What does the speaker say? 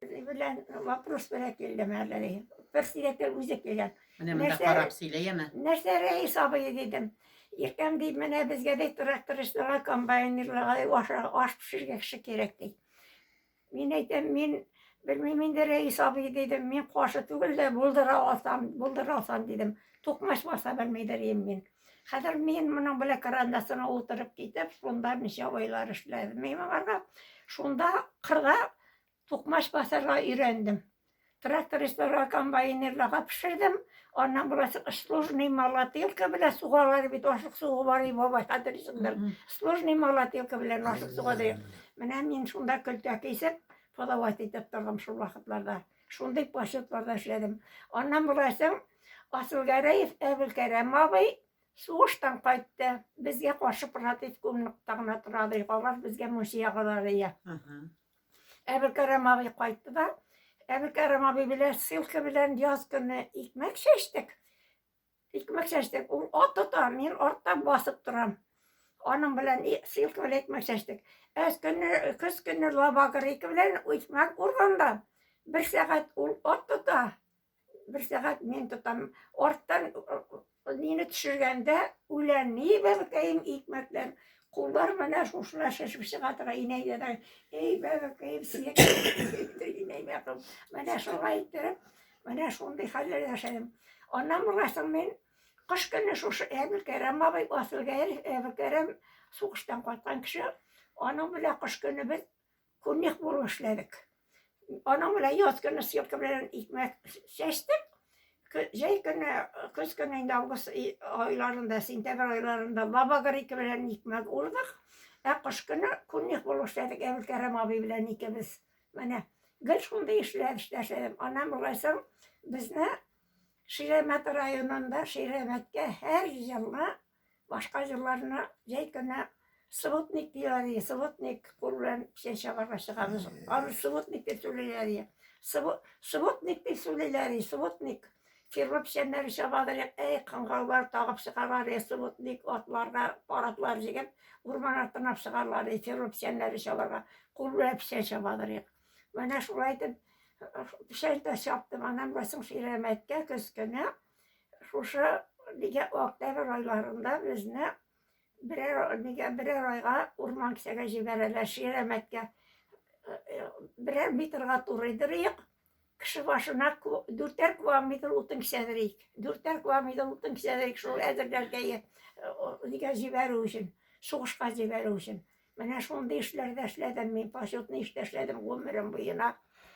Белән вопрос белән килдем әле, ди. Председатель үзе килгән. Менә монда карап сөйлә, яме. Нәрсә, рәис абый, дидем. Иркәм, ди, менә безгә ди трактористларга, комбайнерларга ди, аш, аш пешерергә кеше кирәк, ди. Мин әйтәм, мин белмим инде, рәис абый, дидем, мин каршы түгел дә, булдыра алсам, булдыра алсам, дидем. Тукмач баса белмидер идем мин. Хәзер мин моның белән карандасына утырып китеп, шунда ничә айлар эшләдем мин моңарга. Шунда кырда тукмач басарга өйрәндем. Трактористларга, комбайнерларга пешердем. Аннан буласы сложный молотилка белән сугалар бит, ашлык сугу бар и бабай, хәтерлисеңдер. Сложный молотилка белән ашлык суга ди. Менә мин шунда көлтә кисеп, подавать итеп тордым шул вакытларда. Шундый почетларда эшләдем. Аннан буласың Асылгәрәев Әбелкәрәм абый сугыштан кайтты. Безгә каршы против кумлыкта гына тора ди. Алар безгә мунча ягалар ия. Әбелкәрәм абый кайтты да, Әбелкәрәм абый белән ссылка белән яз көне икмәк чәчтек. Икмәк чәчтек. Ул ат тота, мин артта басып торам. Аның белән ссылка белән икмәк чәчтек. Әз көне, көз көне лабагрейка белән икмәк урганда, бер сәгать ул ат тота, бер сәгать мин тотам. Арттан мине төшергәндә үлән ни бәбекәем икмәкләр. Куллар менә шушылай шешеп чыга тора инәйдә дә. Эй, бәбекәем, сөяк инәй бәкым. Менә шулай иттереп, менә шундый хәлләр яшәдем. Аннан булган мин кыш көне шушы Әбелкәрәм абый, Асылгәрәев Әбелкәрәм сугыштан кайткан кеше, аның белән кыш көне без Кунник булып эшләдек. Аның белән яз көне съемка белән икмәк чәчтек. Җәй көне, көз көне инде август айларында, сентябрь айларында баба грейка белән икмәк урдык. Ә кыш көне кунник булып эшләдек Әбелкәрәм абый белән икебез. Менә гел шундый эшләр эшләдем. Аннан болай соң безне Ширәмәт районында Ширәмәткә һәр елны Башка җырларны җәй көне сводник диләр иде, сводник кул белән печән чабарга чыгабыз. Аны сводник дип сөйлиләр иде. Сводник дип сөйлиләр иде, сводник. Ферма печәннәре чабадыр, әй, кыңгыраулар тагып чыгалар иде, сводник атларга, пар атлар җигеп, урман артына чыгалар иде, ферма печәннәре чабарга. Кул белән печән чабадыр идек. Менә шулай итеп печән дә чаптым. Аннан соң Ширәмәткә көз көне Шушы нигә октябрь айларында безне берәр нигә берәр айга урман кисәргә җибәрәләр Ширәмәткә. Берәр метрга турыйдырыйк. Кеше башына дүртәр кубометр утын кисәдерик. Дүртәр кубометр утын кисәдерик шул әзерләргә нигә җибәрү өчен, сугышка җибәрү өчен. Менә шундый эшләрдә эшләдем мин, почетный эштә эшләдем гомерем буена.